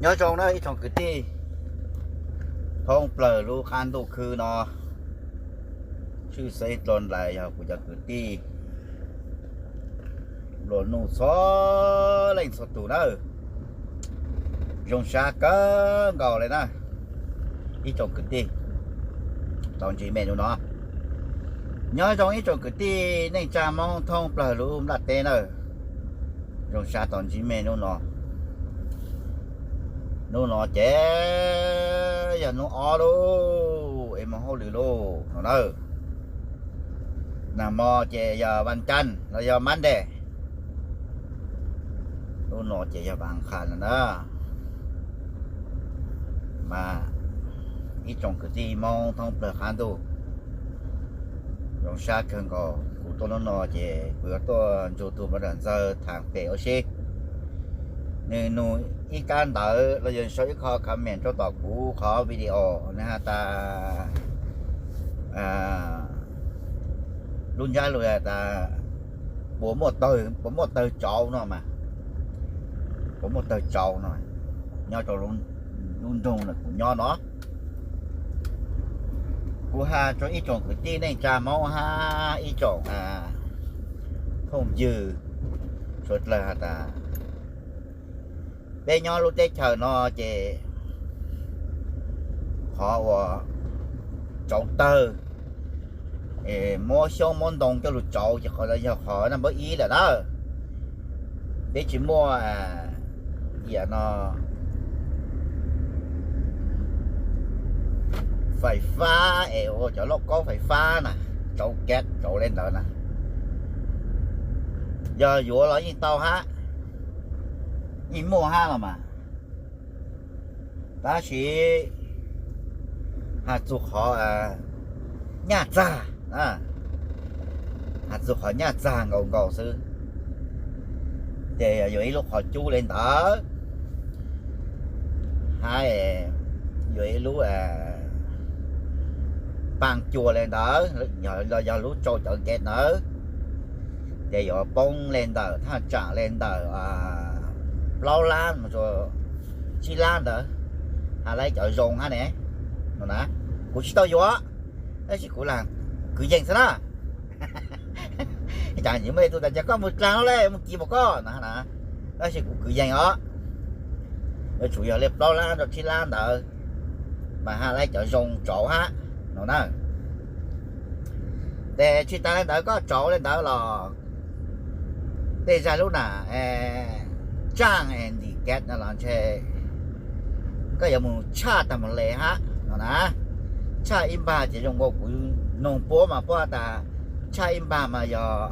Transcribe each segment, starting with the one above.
Nyob zoo na ib tsoom kwv tij thoob plaws lub qab ntuj khwb no, tshwj xeeb dlua ntais yog kuv cov kwv tij nplua nuj txhua leej txhua tus nawb. Zoo sab kawg nkaus li na ib tsoom kwv tij tau ntsib me hnub no. Nyob zoo ib tsoom kwv tij neej tsa Hmoob thoob plaws lub nplaj teb nawb. Zoo sab tau ntsib me hnub no. Hnub no ces yog hnub ob lauj, es mus hauj lwm lauj no na. Nag hmo ces yog vas cas los yog Monday, hnub no ces yog vas qhas no na. Mas ib tsoom kwv tij Hmoob thoob plaws qab ntuj, zoo sab kawg nkaus. Kuv tuaj hnub no ces kuv yuav tuaj ntsug tus npawg Dam Ntxawg tham pem ua si. Nws nug ib kab ntawv los yog sau ib qho comment rau tom kuv qhov video, nws has tas, lub ntsab lus has tas puas muaj tawg tsauv no mas, puas muaj tawg tsauv no nyob rau lub nroog uas kuv nyob no. Kuv has rau ib tsoom kwv tij neej tsa Hmoob hab ib tsoom phooj ywg suav dlawg has tas, peb nyob lub teb chaws no ces qhov uas tsauv tawg, muab xyoob muab ntoo coj lug tsauv ces qhov no yog qhov naj npawb ib lawm na. Peb tsis muaj, yam no, fais fab es ua cov lauj kaub fais fab na, tsauv gas tsauv le ntawd na. Yog yuav los yeej tau hab, yeej muaj hab los mas, tab sis has txug qhov nyaj txag, has txug qhov nyaj txag nkaus nkaus xwb, ces yuav ib lub qhov cub le ntawd, hab yuav ib lub paaj cua le ntawd, los yog lub tsau cawv gas ntawd, ces yuav poob le ntawm thaj tsam le ntawm plaub lab, tsib lab ntawd, has lab cov zoo hab ne, no na. Kuv tsis tau yuav, tab sis kuv lam kwv yees xwb na. Cas muaj ib tug tas cas koj mus dlaag lub le mus kiv mus koj na, tab sis kuv kwv yees os. Yuav tsum yog le plaub lab rau tsib lab ntawd, mas has lab cov zoo tsauv hab, no na. Ces tsis tas le ntawd koj tsauv le ntawd los tej zag lub na, tsaaj ntim gas no los ntshe koj yuav mus tshaj tag mus le hab no na. Tshaj ib npag ces zoo nkaus kuv noog puab mas puab tas tshaj ib npag mas yog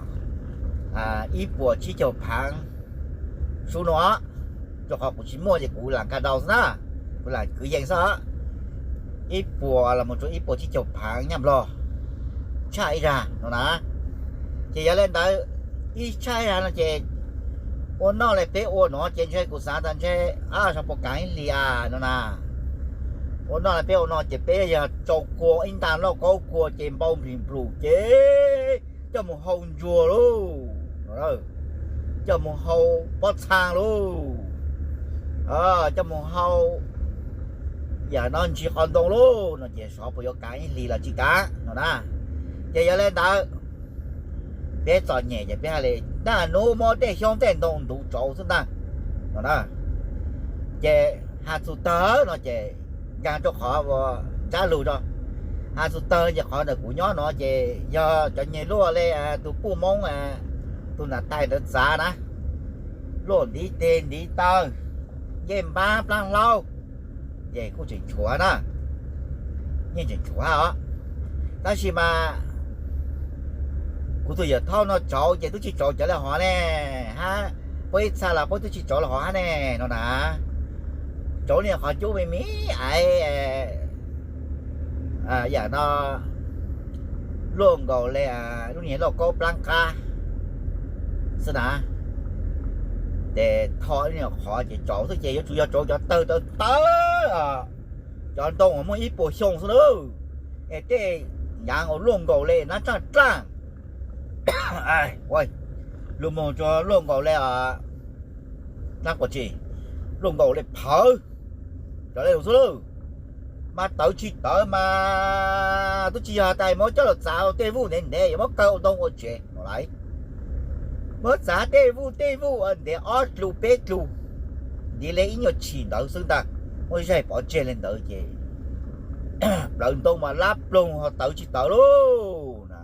ib puas tsib caug phaav sub no. Rua qhov kuv tsis muaj ces kuv lam kag dau xwb na, kuv lam kwv yees xwb. Ib puas los mus rua ib puas tsib caug phaav nyaj nplog tshaj ib zag no na. Ces yog le ntawd, ib tshaj ib zag no ces ua noj le peb ua no ces ntshe kuv xav tas ntshe sawv puas kav ib hlis a no na. Ua noj le peb ua no ces peb yog tsau kua ib nta lauj kaub kua ces npau nplis nplus ces coj mus hau ntsuag lauj, coj mus hau pob txhaa lauj, coj mus hau yam no ntsis qos ntoo lauj no ces sawv puas yuav kav ib hlis los tsis kav no na. Ces yog le ntawd, peb txom nyem ces peb has le naj nub muab tej xyoob tej ntoo ntuv tsauv xwb ntag no na. Ces has txug tawg no ces nkaag rua qhov ua ntsab lug rua, has txug tawg ces qhov ntawm kuv nyob no ces yog cov nyeg luaj le tus puj Moob, tus nam tais ntawd txav na, luaj ntiv teg ntiv taw, ncej npab plaab hlaub, ces kuj tseem tshuav na, yeej tseem tshuav os. Tab sis mas kuv tus yawm thauj no tsauv ces twb tsis tsauv cov le hov ne, hab puab ib txha los puab twb tsis tsauv le hov hab ne no na. Tsauv niag qhov cub me me aiv, yam no luaj nkaus le lub niag lauj kaub plaab qab xwb na. Ces tho lub niag qhov ces tsauv xwb ces yuav tsum yog tsauv cov tawg tawv tawv, cov ntoo uas muaj ib puas xyoo xwb na, es tej yaav uas luaj nkaus le nab tsaaj dlaaj, lug moog rua luaj nkaus le, nab quas tsi, luaj nkaus le phawv, Raws le lus xwb lauj, mas tawv tsis tawv mas twb tsis yog tas muab coj los txav tej vuj ntev ntev yuav muab kaw ua ntoo ua tsev no lauj. Muab txav tej vuj tej vuj ntev ob dlus peb dlus, ntiv li ib nyuag chim ntawd xwb ntag, muab zaig pov tseg li ntawd ces plawv ntoo mas lab ploog ho tawv tsis tawv lauj na.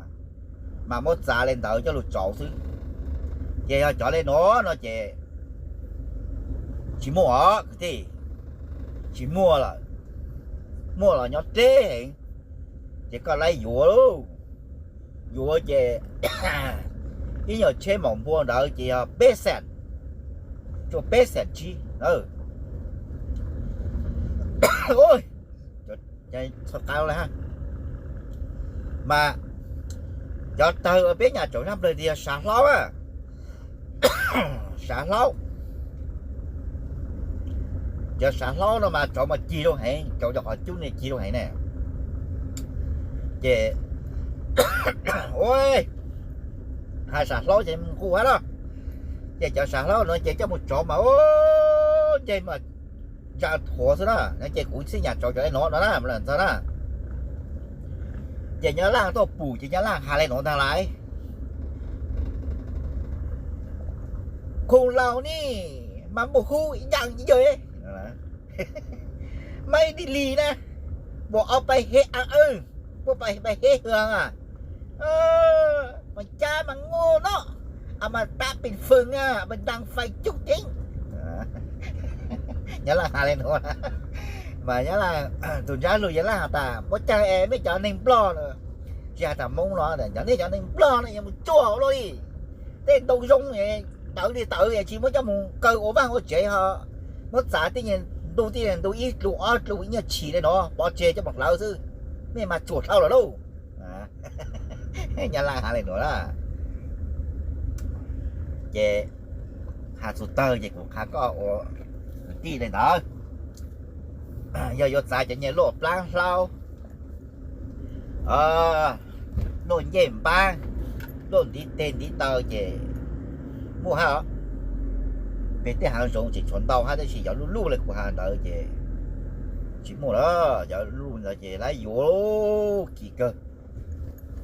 Mas muab txav li ntawd coj lug tsauv xwb. Ces yog cov li no no ces tsis muaj os kwv tij, tsis muaj lawm. Muaj los nyob deb heev, ces koj laib yuav lauj. Yuav ces ib nyuag tsheb maum npua ntawd ces yog peb xees, tsuas peb xees tsib. Mas cov tawg uas peb nyam tsaus zaj nplawg tias yog sav hlaub a, sav hlaub. Cov sav hlaub no mas tsauv mas cig zoo heev, tsauv cov qhov cub no cig zoo heev ne. Ces ua, hais sav hlaub ces nqus hab no. Ces cov sav hlaub no ces coj mus tsauv mas ua ntseg mas ntsa thuav xwb na. Ces kuv xij nyam tsauv cov li no no na, ntxawg na. Ces Nyab Laj tuaj pum ces Nyab Laj has li no ntag lauj: Khum laus ni mas npuj hub ib yam ib yam, maiv di li na, npuj ob pab hib a, npuj pab hib hwv a, mas cab mas ngu no, a mas tab pim fwm a, mas ntaag fais cug ceeb. Nyab Laj has li no. Mas Nyab Laj tus ntsab lug Nyab Laj has tas muaj caag es mej cov neeg Nplog na, tsis has tas Hmoob no, cov nej cov neeg Nplog no yuav mus tsuaj ua luaj li. Tej ntoo zoo tawv li tawv tsis muab coj mus kaw ua vaaj ua tsev ho muab txav tej ntu tej ntu ib dlus ob dlus ib nyuag chim li no pov tseg coj mus hlawv xwb, mej mas tsuam dlhau lawm lauj. Nyab Laj has li no na. Ces has txug tawg ces kuv qha koj ua kwv tij li ntawd. Yog yuav txav cov nyuag luaj plaab hlaub, luaj ncej npaab, luaj ntiv teg ntiv taw ces muaj hab os. Peg tej haav zoov tseem tshuav ntau hab tab sis yog luj luj li kuv has ntawd ces tsis muaj lawm. Yog luj ntawd ces lawv yuav kim kawg.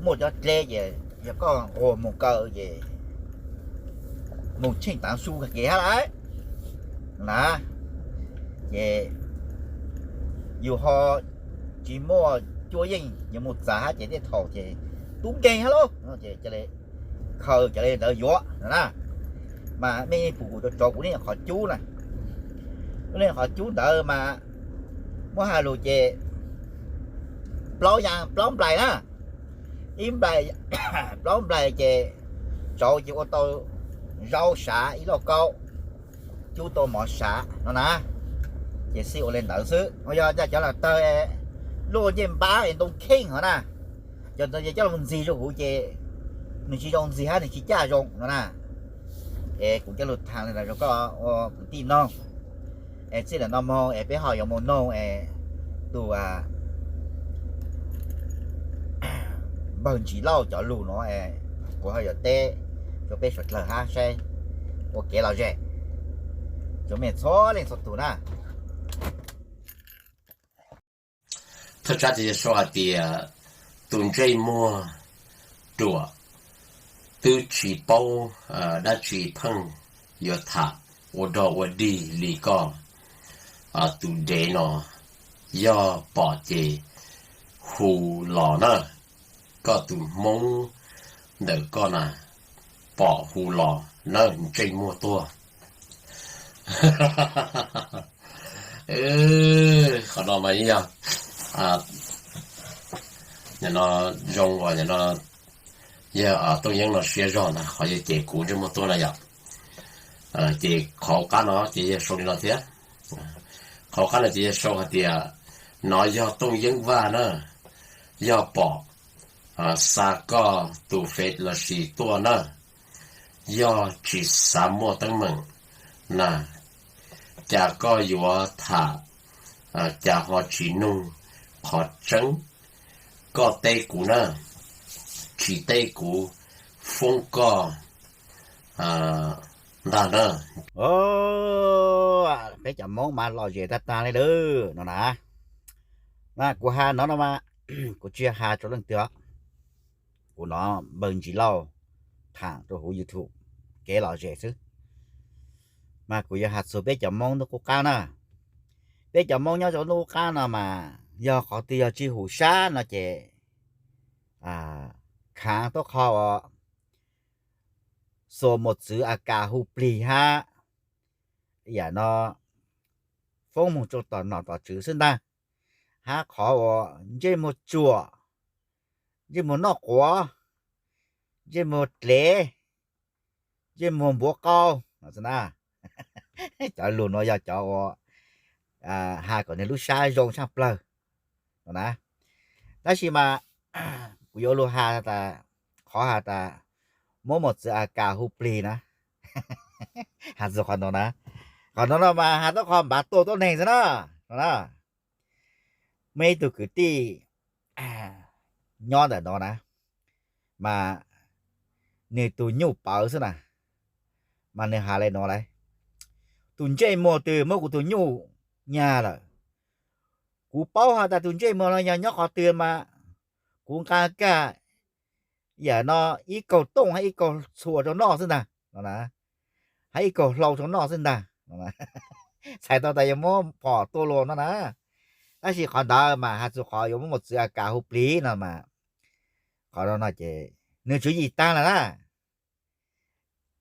Muaj cov dleb ces yog koj nquag moog kaw ces moog tsheej taav su kag kev hab lauj na. Ces yus ho tsis muaj cuab yeej yuav moog txav hab ces tej thaum ces tub nkeeg hab lauj, ces cia li khaws cov li ntawd yuav no na. Mas mej pum kuv rau kuv lub qhov cub na, lub qhov cub ntawd mas muab has lug ces plaub yaam plaub nplais na, ib nplais, plaub nplais ces tsauv ces ua tau zaub sav ib lauj kaub, cub tau mov sav no na. Ces xij ua li ntawd xwb. Yog cov lam tawg luaj ncej npab es ntoo kheej hov na, cov ntawd ces coj lug ntxig rau huv ces nws tsis zoo ntxig hab nws tsis caj zoo no na. Es kuv coj lug thaam li ntawd rau koj ua kwv tij noog. Es txij lam no moog es peb ho yuav moog noog es tus npawg Ntsis Lauj cov lug no es kuv ho yuav teb rau peb suav dlawg hab saib ua kev lom zem rau mej txhua leej txhua tug na. Thaj tsam ces yog sau hais tias tus ntsej muag ruam twb tsis paub dab tsi pheej yuav tham ua dog ua dig li koj tus dev no, yog pom ces hu los na, koj tus Hmoob ntawm koj na, pom hu los na ntsej muag tuag. Qhov no mas yog, no zoo uas no yog Tooj Yeeb no siab zog ntag, qhov yog cem kuv ntsej muag tuag na yom. Ces qhov qab no ces yog sau li no thiab. Qhov qab no ces yog sau hais tias no yog Tooj Yeeb Vaj na, yog pom xa koj tus Face lossis tuaj na, yog tsis xav muaj teeb meem na, cas koj yuav tham, cas ho tsis nug qhov tseeb. Koj teb kuv na, tsis teb kuv foob koj ntag na. peb cov Hmoob mas lom zem tag tag li lawm no na. Mas kuv has no no mas kuv tsis yog has rau leej twg os, kuv hnov npawg Ntsis Lauj tham rau huv YouTube kev lom zem xwb. Mas kuv yuav has txug peb cov Hmoob ntuj qub qab na. Peb cov Hmoob nyob rau ntuj qub qab no mas yog qhov twg yog tsis hum sab no ces khaav tuab qho uas xuas mos txwv a kas hu plig hab yam no foob moog rau tom nom tom tswv xwb ntag, hab qhov uas ntsej muag tsuam, ntsej muag noj quav, ntsej muag dlev, ntsej muag npuav qau no xwb na. Cov lug nuav yog cov uas has kom nwg lub sab zoo tshaj plawg no na. Tab sis mas kuv yuav lug has tas, qhov has tas muab mos txwv a kas hu plig na, has txug qhov nuav na. Qhov nuav no mas has tuab qho npav tuag tuab neeg xwb na no na. Muaj ib tug kwv tij nyob ntawm no na, mas nwg tug nyuj pawv xwb na, mas nwg has le nuav lawm, tus ntsej muag twg muab kuv tug nyuj nyag lawm. Kuv paub has tas tus ntsej muag no yog nyob qhov twg mas kuv nqa kag yam no ib kaug tooj hab ib kaug txhua rau noj xwb ntag no na, hab ib kaug hlau rau noj xwb ntag. Txhais tau tas yuav muab phom tua luas no na. Tab sis qhov ntawd mas has txug qhov yuav muab mos txwv a kas hu plig no mas, qhov no no ces nwg tswv yim taag lawm na,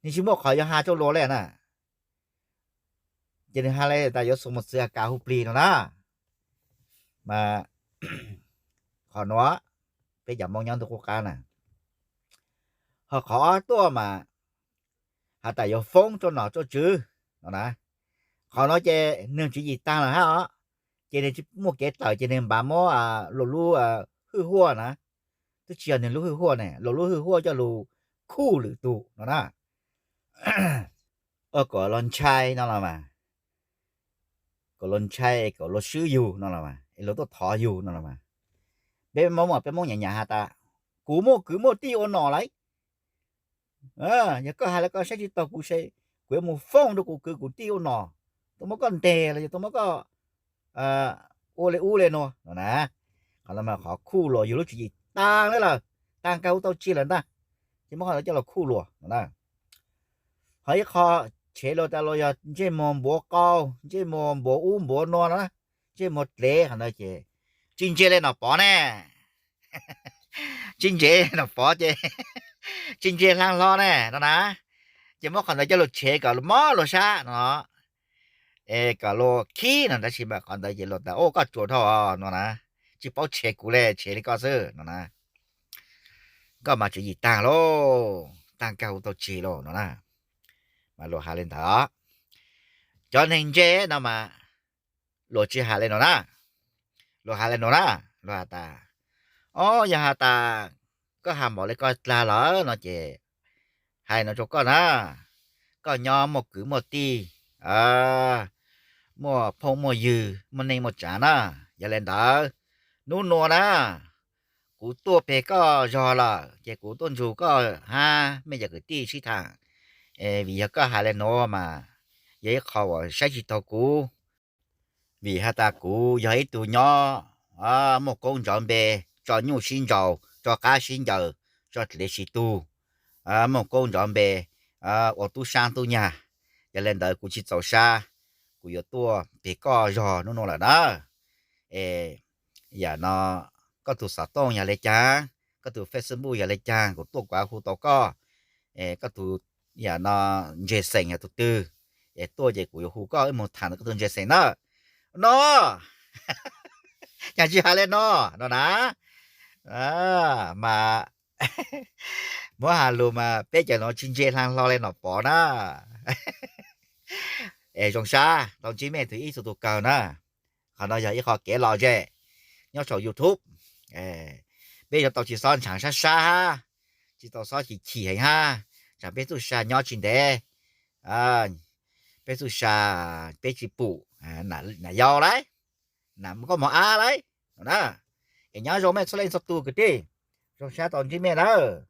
nwg tsis muaj qhov yuav has rau luas le na. Ces nwg has le tas yuav xuas mos txwv a kas hu plig no na. Mas qhov nuav peb cov Moob nyob ntuj qub qab na. Ho qhov ob tuaj mas has tas yuav foob rau nom rau tswv no na. Qhov no ces nwg tswv yim taag lawm hab os, ces nwg tsis muaj kev tawm ces nwg npav muab luas lub hwj huaj na. Twb tsis yog nwg lub hwj huaj ne, luas lub hwj huaj coj lug khuj lwm tug no na. Ua kom luas ntshai no los mas, kom luas ntshai, kom luas swb yug no los mas, es luas tuaj thov yug no los mas. Peb Moob, peb Moob nyam nyam has tas, kuv muaj kwv muaj tij ua nom lawm. Yog koj has le koj saib tsis taug kuv, kuv yuav mus foob rau kuv kwv kuv tij ua nom, tuaj muab koj nteg los yog tuaj muab koj ua le ub le nuav no na. Qhov no mas qhov khuj luas yug lub tswv yim taag lawm, taag kag hu tau tseg lawm ntag, ces muab qhov ntawd coj los khuj luas no na. Ho ib qho tshev luas tas luas yog ntsej muag npuav qau, ntsej muag npuav ub npuav nuav no, ntsej muag dlev qhov ntawd ces tsis ntse le Nom Pov ne. Tsis ntse Nom Pov ces tsis ntse Hla Hlo ne no na. Ces muab qhov ntawd coj lug tshev kom mob luas sab no, es kom luas khib no, tab sis mas qhov ntawd ces luas tas, Ua koj tsuas dhau no na, tsis paub tshev kuv le, tshev li koj xwb no na. Koj mas tswv yim taag lauj, taag kag hu tau tseg lauj no na. Mas luas has le ntawd. Cov neeg ntse no mas luas tsis has le no na. Luas has le no na, luas has tas, Ob, yog has tas koj has npaum le koj dlaag lawm no ces hais no rau koj na, koj nyob muaj kwv muaj tij, muaj phooj muaj ywg, muaj neej muaj tsaav na. Yog le ntawd, nub nua na, kuv tuaj peg koj zog lawm ces kuv tuaj ntsug koj hab mej cov kwv tij sib thaam, vim yog koj hais le nuav mas yog ib qho uas saib tsis taug kuv. Vim has tas kuv yog ib tug nyob muaj koob nrov npe, tso nyuj sib ntsaus, tso qab sib ncaws, tso dlev sib tug, muaj koob nrov npe, ua tub saab tub nyag. Yog le ntawd kuv tsis txaus sab, kuv yuav tuaj peg koj zog nub nua lawm na. Es yam no koj tug xov tooj yog le caag, koj tug Facebook yog le caag, kuv tuaj kuv hu tau koj, es koj tug yam no ntseg xeem yog tug twg, es tuaj ces kuv yuav hu koj wb moog thaam ntawm koj tug ntseg xeem na. No, yog tsis has le no no na, mas muab has lug mas peb cov nuav tsis ntse Hla Hlo le Nom Pov na. Es zoo sab tau ntsib mej txhua tus kawg na. Qhov no yog ib qho kev lom zem nyob saum YouTube. Peb yuav tau tsis xob ntshaav sab sab hab, tsis tau xob chim chim heev hab, tsam peb txuj sa nyob tsis ntev, peb txuj sa peb tsis pum, nam yau lawm, nam koj mos ab lawm no na. Es nyob zoo mej txhua leej txhua tus kwv tij, zoo sab tau ntsib mej nawb.